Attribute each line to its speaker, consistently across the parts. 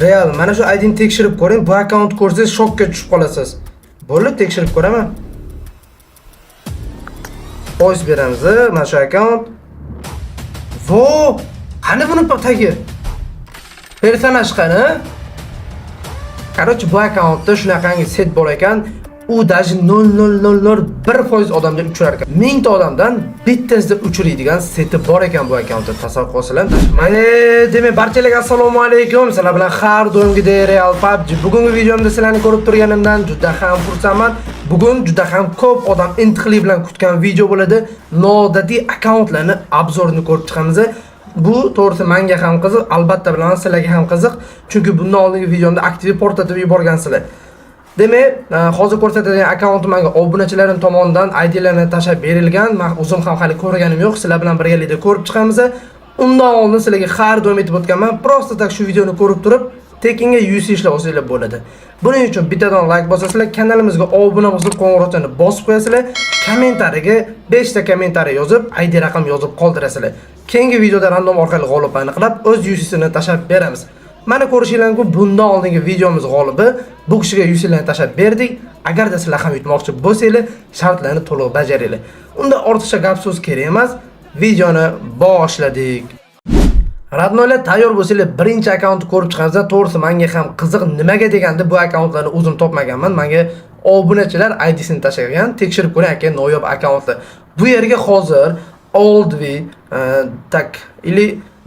Speaker 1: Real, mana shu IDni tekshirib ko'ring. Bu akkaunt ko'rsangiz, shokka tushib qolasiz. Bo'ldi, tekshirib ko'raman. Поиск beramiz, mana shu akkaunt. Vo, qani buni tagi? Personaj qani? Короче, bu akkauntda shunaqangi set bor ekan, u даже 0,0001% odamda uchrar ekan. 1000 ta odamdan bittasida uchraydigan seti bor ekan bu akkauntda. Tasavvur qilsanglar. Mana demak, barchalarga assalomu alaykum. Sizlar bilan har doimgidek Real PUBG. Bugungi videomda sizlarni ko'rib turganimdan juda ham xursandman. Bugun juda ham ko'p odam intiqlik bilan kutgan video bo'ladi. Noodatiy akkauntlarni обзор ini ko'rib chiqamiz. Bu to'g'risi menga ham qiziq, albatta bilaman, sizlarga ham qiziq. Chunki bundan oldingi videomda aktiv portlatib yuborgansizlar. Demak, hozir ko'rsatadigan akkauntim menga obunachilarim tomonidan IDlarni tashlab berilgan. Men o'zim ham hali ko'rganim yo'q. Sizlar bilan birgalikda ko'rib chiqamiz. Undan oldin sizlarga har doim aytib o'tganman, просто так shu videoni ko'rib turib, tekinga UC ishlab olsanglar bo'ladi. Buning uchun bittadan like bosasizlar, kanalimizga obuna bo'lib, qo'ng'iroqchani bosib qo'yasizlar, kommentariyaga 5 ta kommentariy yozib, ID raqam yozib qoldirasizlar. Keyingi videoda random orqali g'olib aniqlab, o'z UC'sini tashlab beramiz. Mana ko'rishinglar mumkin, bundan oldingi videomiz g'olibi bu kishiga UC'larni tashlab berdik. Agarda sizlar ham yutmoqchi bo'lsanglar, shartlarni to'liq bajaringlar. Unda ortiqcha gap so'z kerak emas. Videoni boshladik. Родной lar, tayyor bo'lsanglar, birinchi akkauntni ko'rib chiqamiz. To'g'risi menga ham qiziq, nimaga deganda bu akkauntlarni o'zim topmaganman. Menga obunachilar IDsini tashlagan. Tekshirib ko'ring aka, noyob akkauntlar. Bu yerga hozir Oldvi, так или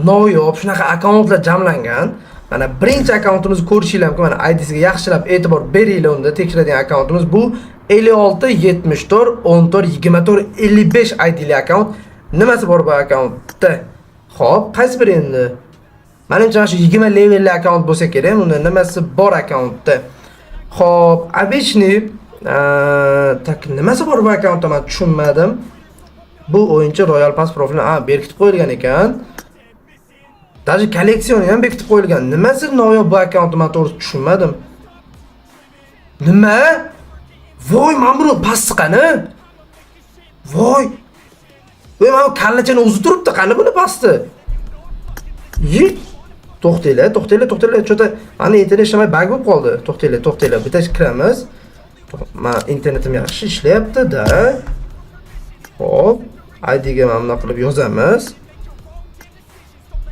Speaker 1: noyob shunaqa akkauntlar jamlangan. Mana birinchi akkauntimizni ko'rishinglar mumkin. Mana IDsiga yaxshilab e'tibor beringlar, unda tekshiradigan akkauntimiz bu 56 74 14 24 55 IDli akkaunt. Nimasi bor bu akkauntda? Xo'p, qaysi biri endi? Menimcha, mana shu 20 levelli akkaunt bo'lsa kerak. Unda nimasi bor akkauntda? Xo'p, обычный, так, nimasi bor bu akkauntda, men tushunmadim. Bu o'yinchi Royal Pass profilini berkitib qo'yilgan ekan. Даже kolleksiyoni ham bekitib qo'yilgan. Nimasi noyob bu akkauntni, men to'g'risi tushunmadim. Nima? Voy, mana buni pasti qani? Voy. Voy, mana bu kallachani o'zi turibdi, qani buni pasti? Yi. To'xtanglar, to'xtanglar, to'xtanglar. Что-то mana internet ishlamay баг bo'lib qoldi. To'xtanglar, to'xtanglar. Bitta kiramiz. Mana internetim yaxshi ishlayapti-da. Xo'p, ID ga mana bunaqa qilib yozamiz.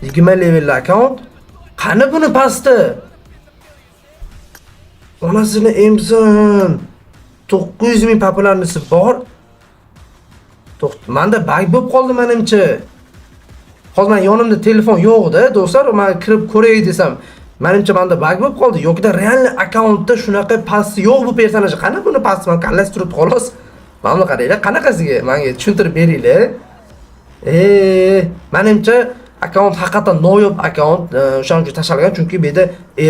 Speaker 1: 20 levelli akkaunt. Qani buni pasti? Onasini emsin. 900 ming популярность i bor. To'xt, menda баг bo'lib qoldi menimcha. Hozir men yonimda telefon yo'q-da, do'stlar, men kirib ko'ray desam, menimcha menda баг bo'lib qoldi. Yo'qda реальный akkauntda shunaqa pasti yo'q bu personaj. Qani buni pasti? Man kallasi turibdi xolos. Mana buni qaranglar, qanaqasiga menga tushuntirib beringlar. Menimcha akkaunt haqiqatan noyob akkaunt, o'shaning uchun tashlangan, chunki bu yerda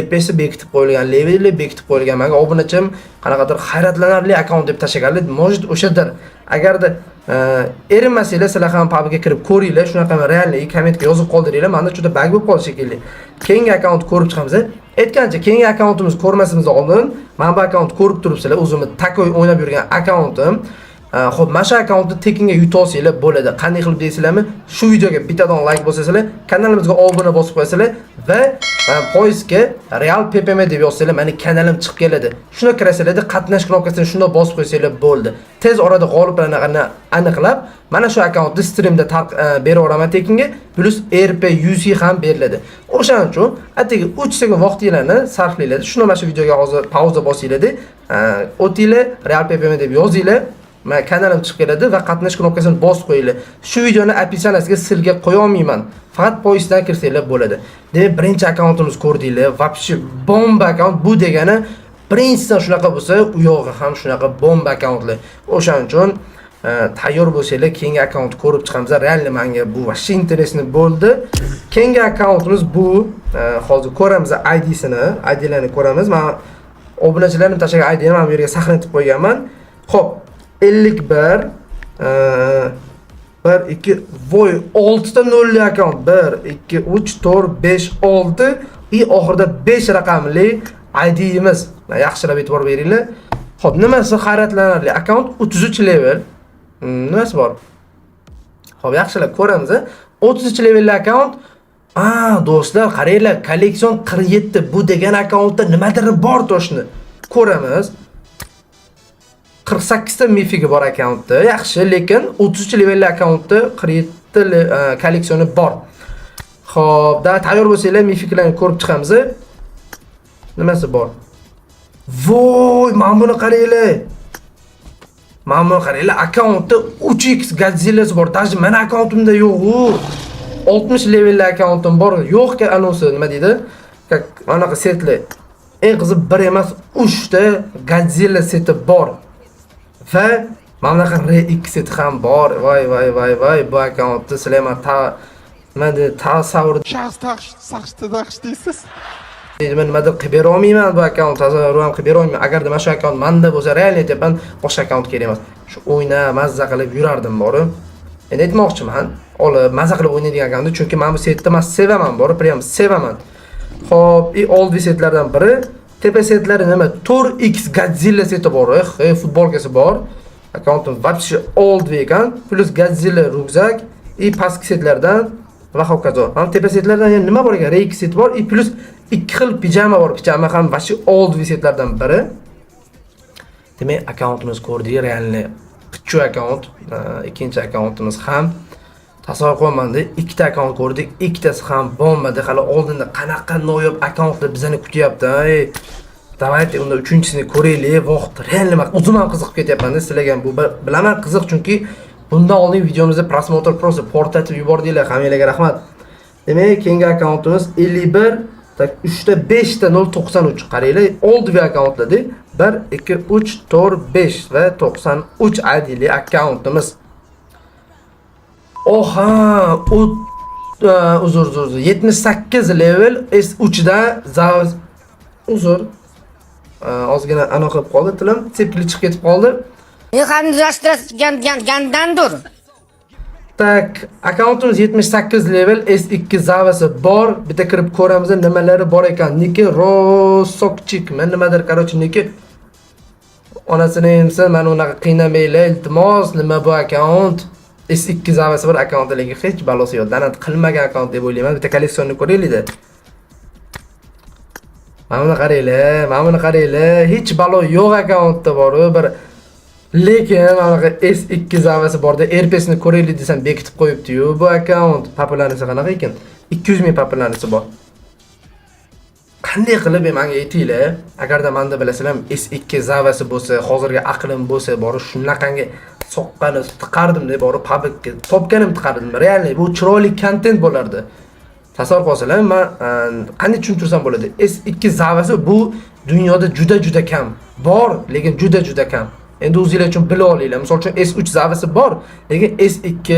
Speaker 1: RPsi bekitib qo'yilgan, leveli bekitib qo'yilgan. Menga obunachim qanaqadir hayratlanarli akkaunt deb tashlaganlar, может, o'shadir. Agarda erinmasanglar, sizlar ham PUBGga kirib ko'ringlar, shunaqa реальный kommentga yozib qoldiringlar. Menda juda баг bo'lib qoldi shekilli. Keyingi akkaunt ko'rib chiqamiz. Aytgancha, keyingi akkauntimizni ko'rmasimizdan oldin mana bu akkaunt ko'rib turibsizlar, o'zimni такой o'ynab yurgan akkauntim. Xo'p, mana shu akkauntni tekinga yuta olsanglar bo'ladi. Qanday qilib deysizlarmi? Shu videoga bittadan like bosasizlar, kanalimizga obuna bosib qo'yasizlar va поиск ga Real PPM deb yozsanglar, meni kanalim chiqib keladi. Shunda kirasizlarda, qatnash knopkasini shunda bosib qo'ysanglar bo'ldi. Tez orada g'oliblarni aniqlab, mana shu akkauntni streamda beraveraman tekinga, plus RP UC ham beriladi. O'shaning uchun atigi 3 sekund vaqtinglarni sarflanglar. Shuni mana shu videoga hozir pauza bosinglar, o'tinglar, Real PPM deb yozinglar. Mana kanalim chiqib keladi va qatnash knopkasini bosib qo'yinglar. Shu videoni описание siga ссылка qo'ya olmayman. Faqat поиск dan kirsanglar bo'ladi. Demak, birinchi akkauntimiz ko'rdinglar. Вообще bomba akkaunt bu degani, birinchisidan shunaqa bo'lsa, u yog'i ham shunaqa bomba akkauntlar. O'shaning uchun tayyor bo'lsanglar, keyingi akkauntni ko'rib chiqamiz. Реально menga bu вообще интересный bo'ldi. Keyingi akkauntimiz bu, hozir ko'ramiz IDsini, IDlarni ko'ramiz. Men obunachilarim tashlagan IDni mana bu yerga saqlanib qo'yganman. Xo'p, 51, 1 2, voy, 6 ta nolli akkaunt. 1 2 3 4 5 6 и oxirida 5 raqamli ID'imiz. Yaxshilab e'tibor beringlar. Xo'p, nimasi hayratlanarli? Akkaunt 33 level. Nimasi bor? Xo'p, yaxshilab ko'ramiz. 33 levelli akkaunt. A, do'stlar, qaranglar, kolleksion 47. Bu degan akkauntda nimadir bor toshni. Ko'ramiz. 48 ta мифик i bor akkauntda. Yaxshi, lekin 33 levelli akkauntda 47 kolleksioni bor. Xo'p, da tayyor bo'lsanglar, мифик larni ko'rib chiqamiz. Nimasi bor? Voy, mana buni qaranglar. Mana buni qaranglar, akkauntda 3x Godzillasi bor. Даже meni akkauntimda yo'q u. 60 levelli akkauntim bor. Yo'q anonsi nima deydi? Как anaqa setli. Eng qizi bir emas, 3 ta Godzilla seti bor. Va mana bunaqa RX seti ham bor. Voy voy voy voy, bu akkauntni sizlar ham ta nima deydi, tasavvur
Speaker 2: Shaxs taqsh deysiz.
Speaker 1: deydi, nimadir qilib bera olmayman bu akkaunt, tasavvur ham qilib bera olmayman. Agarda mana shu akkaunt manda bo'lsa, реально aytyapman, boshqa akkaunt kerak emas. Shu o'yna, mazza qilib yurardim bori. Endi aytmoqchiman, olib mazza qilib o'ynaydigan akkauntni, chunki men bu setni man sevaman bori, прям sevaman. Xo'p, и oldi setlardan biri, tepa setlari nima? 4x Godzilla seti bor. Eh, futbolkasi bor. Akkauntim вообще old ekan, плюс Godzilla рюкзак и pastki setlardan va hokazo. Mana tepa setlardan yana nima bor ekan? RX set bor и плюс ikki xil pijama bor. Pijama ham вообще old setlardan biri. Demak, akkauntimiz ko'rdik, реально pichu akkaunt, ikkinchi akkauntimiz ham tasavvur qilyapmanda, ikkita akkaunt ko'rdik, ikkitasi ham bombada. Hali oldinda qanaqa noyob akkauntlar bizani kutyapti. Ey, давайте unda uchinchisini ko'raylik. Vaqt реально man o'zim ham qiziqib ketyapmanda, sizlarga ham bu bilaman qiziq, chunki bundan oldin videomizda просмотр просто portlatib yubordinglar, hammanglarga rahmat. Demak, keyingi akkauntimiz 51, так, 3 ta 5 ta 093. Qaranglar, old akkauntlarda 1 2 3 4 5 va 93 IDli akkauntimiz. Oha, u uzr, uzr, uzr. 78 level S3 da uzr. Ozgina anaqa qilib qoldi tilim, sepkili chiqib ketib qoldi.
Speaker 3: Gandandur.
Speaker 1: Так, akkauntimiz 78 level S2 zavasi bor. Bitta kirib ko'ramiz nimalari bor ekan. Niki Rosokchikmi, nimadir, короче, niki. Onasini emsin, meni unaqa qiynamanglar, iltimos. Nima bu akkaunt? S2 zavasi bor akkaunt, lekin hech balosi yo'q. Донат qilmagan akkaunt deb o'ylayman. Bitta kolleksionni ko'raylik-da. Mana buni qaranglar, mana buni qaranglar. Hech balo yo'q akkauntda bor, bir. Lekin mana bunaqa S2 zavasi borda, RPsini ko'raylik desam bekitib qo'yibdi-yu bu akkaunt. Популярность i qanaqa ekan? 200 ming популярность i bor. Qanday qilib menga aytinglar, agarda menda bilasizlar S2 zavasi bo'lsa, hozirgi aqlim bo'lsa, borib shunaqangi soqqani tiqardim deb borib PUBGga topganim tiqardim. Реально bu chiroyli kontent bo'lardi. Tasavvur qilsanglar, men qanday tushuntirsam bo'ladi? S2 zavasi bu dunyoda juda juda kam. Bor, lekin juda juda kam. Endi o'zinglar uchun bilib olinglar. Misol uchun S3 zavasi bor, lekin S2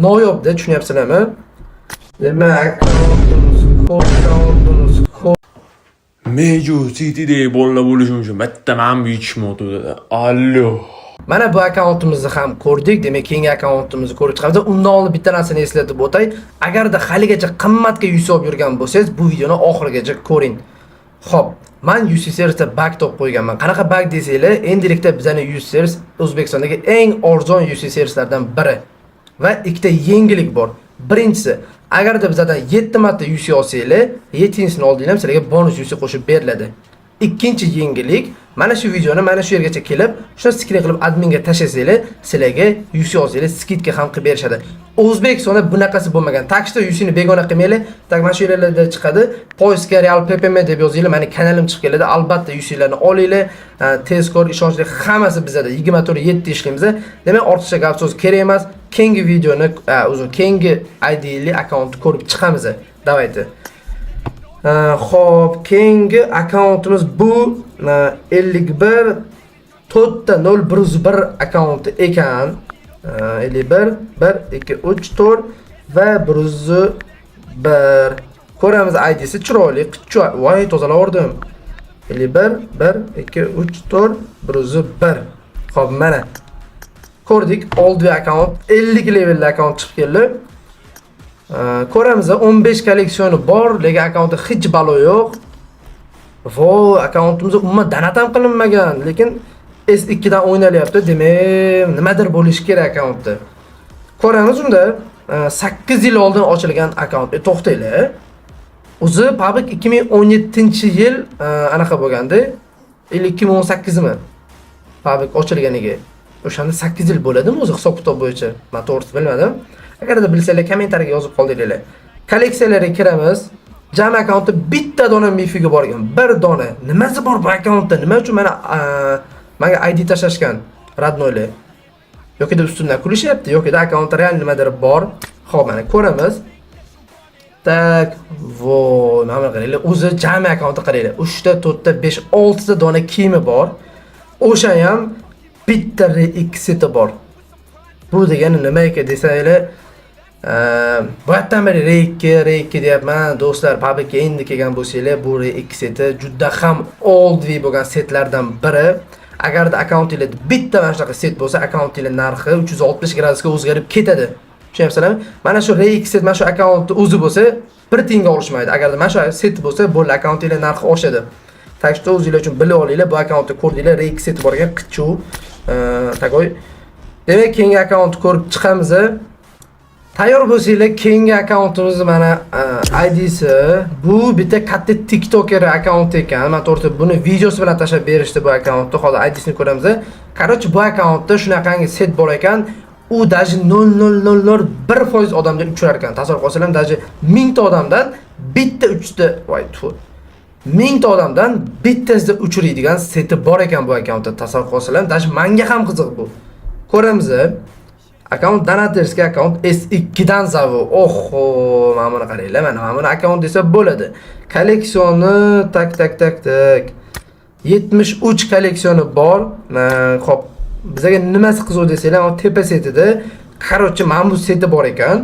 Speaker 1: noyobda, tushunyapsizlarmi? Demak, akkauntimiz, akkauntimiz
Speaker 4: Meju City'dek bolalar bo'lishi mumkin. Bitta man bu yetishmayotdi. Allo.
Speaker 1: Mana bu akkauntimizni ham ko'rdik. Demak, keyingi akkauntimizni ko'rib chiqamiz. Undan oldin bitta narsani eslatib o'tay. Agarda haligacha qimmatga UC olib yurgan bo'lsangiz, bu videoni oxirigacha ko'ring. Xo'p, man UC Service'da баг topib qo'yganman. Qanaqa баг desanglar, endilikda bizani UC Service O'zbekistondagi eng arzon UC servislardan biri. Va ikkita yengillik bor. Birinchisi, agarda bizdan 7 marta UC olsanglar, 7-sini oldinglar, sizlarga bonus UC qo'shib beriladi. Ikkinchi yengillik, mana shu videoni mana shu yergacha kelib, shuni скрин qilib adminga tashlasanglar, sizlarga UC olsanglar скидка ham qilib berishadi. O'zbekistonda bunaqasi bo'lmagan. Так что UC ni begona qilmanglar. Так mana shu yerlarda chiqadi. Поиск ga Real PPM deb yozinglar, mani kanalim chiqib keladi. Albatta UC larni olinglar. Tezkor, ishonchli hammasi bizada 24/7 ishlaymiz. Demak, ortiqcha gap so'z kerak emas. Keyingi videoni, uzr, keyingi IDli akkauntni ko'rib chiqamiz. Давайте. Xo'p, keyingi akkauntimiz bu 51 to'rtta 0 101 akkaunti ekan. 51 1 2 3 4 va 101. Ko'ramiz, IDsi chiroyli, qichchu. Voy, tozalavordim. 51 1 2 3 4 101. Xo'p, mana. Ko'rdik, oldi akkaunt 50 levelli akkaunt chiqib keldi. Ko'ramiz, 15 kolleksioni bor, lekin akkauntda hech balo yo'q. Vo, akkauntimizda umuman донат ham qilinmagan, lekin S2 dan o'ynalyapti. Demak, nimadir bo'lishi kerak akkauntda. Ko'ramiz unda. 8 yil oldin ochilgan akkaunt. To'xtanglar. O'zi PUBG 2017-yil anaqa bo'lgandi. Или 2018mi? PUBG ochilganiga. O'shanda 8 yil bo'ladimi o'zi hisob kitob bo'yicha? Men to'g'risi bilmadim. Agarda bilsanglar, kommentariyaga yozib qoldiringlar. Kolleksiyalarga kiramiz. Jami akkauntda bitta dona мифик i bor ekan. Bir dona. Nimasi bor bu akkauntda? Nima uchun mana menga ID tashlashgan родной lar? Yoki ustimdan kulishyapti, yoki akkauntda real nimadir bor. Xo'p, mana ko'ramiz. Так, voy, mana buni qaranglar. O'zi jami akkauntda qaranglar. 3 ta, 4 ta, 5, 6 ta dona kiyimi bor. O'sha ham bitta RX seti bor. Bu degani nima ekan desanglar, boyatdan beri R2, R2 deyapman. Do'stlar, PUBGga endi kelgan bo'lsanglar, bu R2 seti juda ham oldviy bo'lgan setlardan biri. Agarda akkauntingizda bitta mana shunaqa set bo'lsa, akkauntingiz narxi 360 gradusga o'zgarib ketadi. Tushunyapsizlarmi? Mana shu RX set mana shu akkauntni o'zi bo'lsa, bir tiyinga olishmaydi. Agarda mana shu set bo'lsa, bo'ldi, akkauntingiz narxi oshadi. Так что o'zinglar uchun bilib olinglar, bu akkauntni ko'rdinglar, RX seti bor ekan, qichuv. Такой. Demak, keyingi akkauntni ko'rib chiqamiz. Tayyor bo'lsanglar, keyingi akkauntimiz mana IDsi. Bu bitta katta TikToker akkaunti ekan. Men to'g'risi buni videosi bilan tashlab berishdi bu akkauntni. Hozir IDsini ko'ramiz. Короче, bu akkauntda shunaqangi set bor ekan. U даже 0,0001% odamda uchrar ekan. Tasavvur qilsanglar, даже 1000 ta odamdan bitta uchta, voy tfu. 1000 ta odamdan bittasida uchraydigan seti bor ekan bu akkauntda. Tasavvur qilsanglar, даже menga ham qiziq bu. Ko'ramiz. Akkaunt донатёрский akkaunt, S2 dan zavu. Oho, mana buni qaranglar, mana buni akkaunt desa bo'ladi. Kolleksioni, так, так, так, так. 73 kolleksioni bor. Xo'p, bizga nimasi qiziq desanglar, o tepa setida, короче, mana bu seti bor ekan.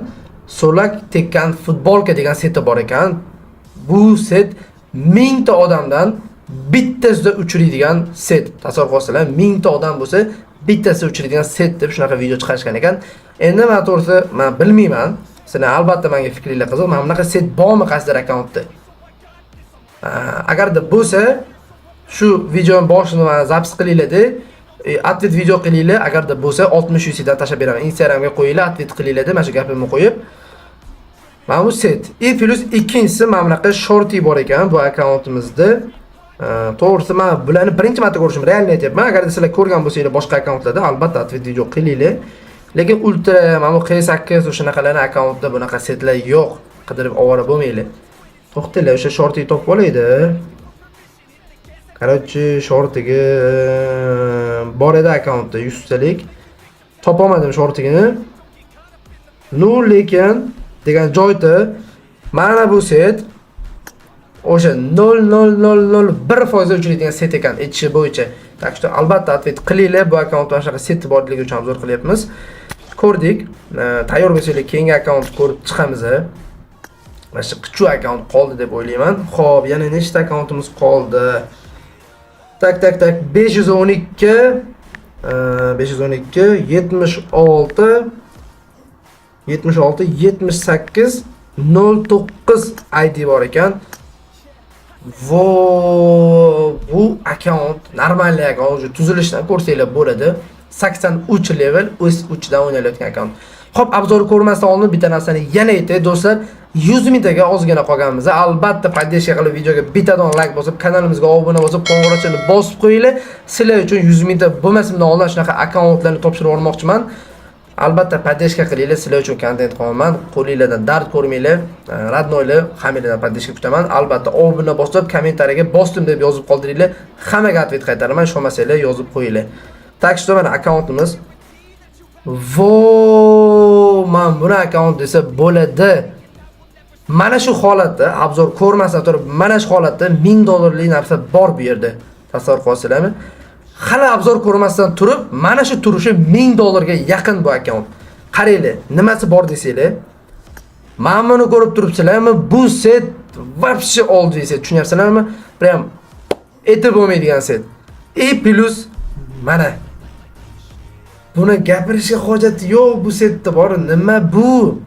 Speaker 1: So'lak tekkan futbolka degan seti bor ekan. Bu set 1000 ta odamdan bittasida uchraydigan set. Tasavvur qilsanglar, 1000 ta odam bo'lsa, bittasida uchraydigan set deb shunaqa video chiqarishgan ekan. Endi men to'g'risi men bilmayman. Sizlar albatta menga fikringlar qiziq. Mana bunaqa set bormi qaysidir akkauntda? Agarda bo'lsa, shu videoni boshini mana запись qilinglar-da, ответ video qilinglar. Agarda bo'lsa, 60 UC dan tashlab beraman. Instagramga qo'yinglar, ответ qilinglar-da, mana shu gapimni qo'yib. Mana bu set. И плюс ikkinchisi mana bunaqa шорты bor ekan bu akkauntimizda. To'g'risi men bularni birinchi marta ko'rishim, реально aytyapman. Agarda sizlar ko'rgan bo'lsanglar boshqa akkauntlarda, albatta ответ video qilinglar. Lekin ultra, mana bu Q8 o'shanaqalarni akkauntda bunaqa setlar yo'q. Qidirib ovora bo'lmanglar. To'xtanglar, o'sha шорты topib olaydi. Короче, шорты gi bor edi akkauntda 100 talik. Topolmadim шорты gini. Ну, lekin degan joyda mana bu set o'sha 0,0001% uchraydigan set ekan aytishi bo'yicha. Так что albatta ответ qilinglar. Bu akkauntda mana shunaqa set borligi uchun обзор qilyapmiz. Ko'rdik. Tayyor bo'lsanglar, keyingi akkaunt ko'rib chiqamiz. Mana shu qichuv akkaunt qoldi deb o'ylayman. Xo'p, yana nechta akkauntimiz qoldi? Так, так, так, 512, 512, 76, 76, 78, 09 ID bor ekan. Vo, bu akkaunt нормальный akkaunt, уже tuzilishdan ko'rsanglar bo'ladi. 83 level, S3 dan o'ynalayotgan akkaunt. Xo'p, обзор ko'rmasdan oldin bitta narsani yana aytay, do'stlar. 100 mingtaga ozgina qolganmiz. Albatta поддержка qilib, videoga bittadan like bosib, kanalimizga obuna bo'lib, qo'ng'iroqchani bosib qo'yinglar. Sizlar uchun 100 mingta bo'lmasimdan oldin shunaqa akkauntlarni topshirib yubormoqchiman. Albatta поддержка qilinglar, sizlar uchun kontent qilaman. Qo'linglardan dard ko'rmanglar. Родной lar, hammanglardan поддержка kutaman. Albatta obuna bosib, kommentariyaga bosdim deb yozib qoldiringlar. Hammaga ответ qaytaraman, ishonmasanglar yozib qo'yinglar. Так что mana akkauntimiz. Vo, man buni akkaunt desa bo'ladi. Mana shu holatda обзор ko'rmasdan turib, mana shu holatda 1000 dollarlik narsa bor bu yerda. Tasavvur qilasizlarmi? Hali обзор ko'rmasdan turib, mana shu turishi 1000 dollarga yaqin bu akkaunt. Qaranglar, nimasi bor desanglar, mana buni ko'rib turibsizlarmi? Bu set вообще oldi set, tushunyapsizlarmi? Прям aytib bo'lmaydigan set. И плюс mana buni gapirishga hojat yo'q, bu setda bor. Nima bu?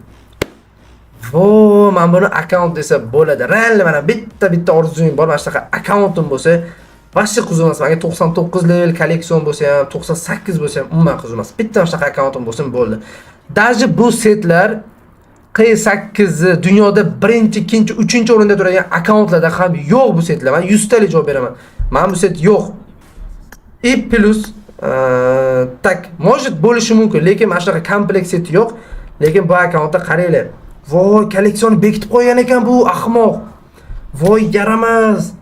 Speaker 1: Vo, mana buni akkaunt desa bo'ladi. Реально mana bitta bitta orzuyim bor, mana shunaqa akkauntim bo'lsa, вообще qiziq emas. Menga 99 level kolleksion bo'lsa ham, 98 bo'lsa ham umuman qiziq emas. Bitta mana shunaqa akkauntim bo'lsin, bo'ldi. Даже bu setlar Q8 dunyoda birinchi, ikkinchi, uchinchi o'rinda turadigan akkauntlarda ham yo'q bu setlar. Man 100 talik javob beraman. Mana bu set yo'q. И плюс так, может, bo'lishi mumkin, lekin mana shunaqa komplekt seti yo'q. Lekin bu akkauntda qaranglar. Voy, kolleksiyani bekitib qo'ygan ekan bu ahmoq. Voy, yaramas.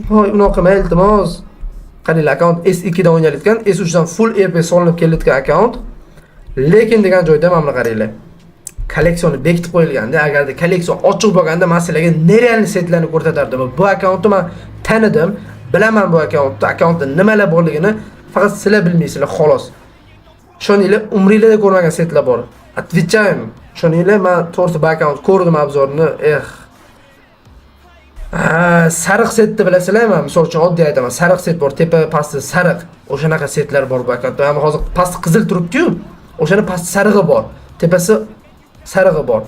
Speaker 1: Voy, unaqa qilma, iltimos. Qaranglar, akkaunt S2 dan o'ynalayotgan, S3 dan full RP solinib kelayotgan akkaunt. Lekin degan joyda mana buni qaranglar. Kolleksiyani bekitib qo'yilganda, agarda kolleksiya ochiq bo'lganda, man sizlarga нереальный setlarni ko'rsatardim. Bu akkauntni man tanidim, bilaman bu akkauntni, akkauntda nimalar borligini faqat sizlar bilmaysizlar, xolos. Ishoninglar, umringlarda ko'rmagan setlar bor. Отвечаем. Ishoninglar, man to'g'risi bu akkaunt ko'rdim обзор ni, eh. Ha, sariq setni bilasizlarmi? Misol uchun, oddiy aytaman, sariq set bor, tepa pasti sariq. O'shanaqa setlar bor bu akkauntda. Ammo hozir pasti qizil turibdi-yu, o'shani pasti sarig'i bor. Tepasi sarig'i bor.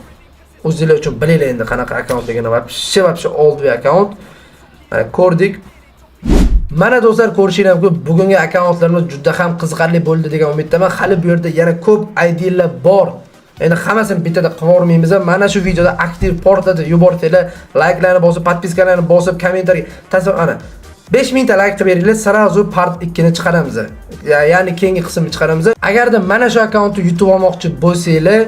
Speaker 1: O'zinglar uchun bilinglar endi qanaqa akkauntligini. Вообще, вообще old akkaunt. Mana, ko'rdik. Mana do'stlar, ko'rishinglar mumkin. Bugungi akkauntlarimiz juda ham qiziqarli bo'ldi degan umiddaman. Hali bu yerda yana ko'p IDlar bor. Endi hammasini bittada qilib. Mana shu videoda aktiv portlatib yuborsanglar, layklarni bosib, подписка larni bosib, kommentariy tasavvur, ana 5000 ta layk qilib beringlar, сразу part 2 ni chiqaramiz. Ya'ni keyingi qismni chiqaramiz. Agarda mana shu akkauntni yutib olmoqchi bo'lsanglar,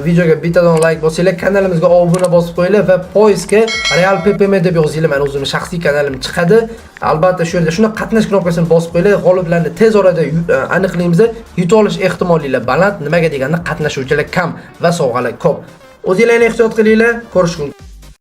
Speaker 1: videoga bittadan layk bosinglar, kanalimizga obuna bosib qo'yinglar va поиск ga Real PPM deb yozinglar. Mani o'zimning shaxsiy kanalim chiqadi. Albatta shu yerda shuni qatnash knopkasini bosib qo'yinglar. G'oliblarni tez orada aniqlaymiz. Yutib olish ehtimolinglar baland. Nimaga deganda, qatnashuvchilar kam va sovg'alar ko'p. O'zinglarni ehtiyot qilinglar. Ko'rishguncha.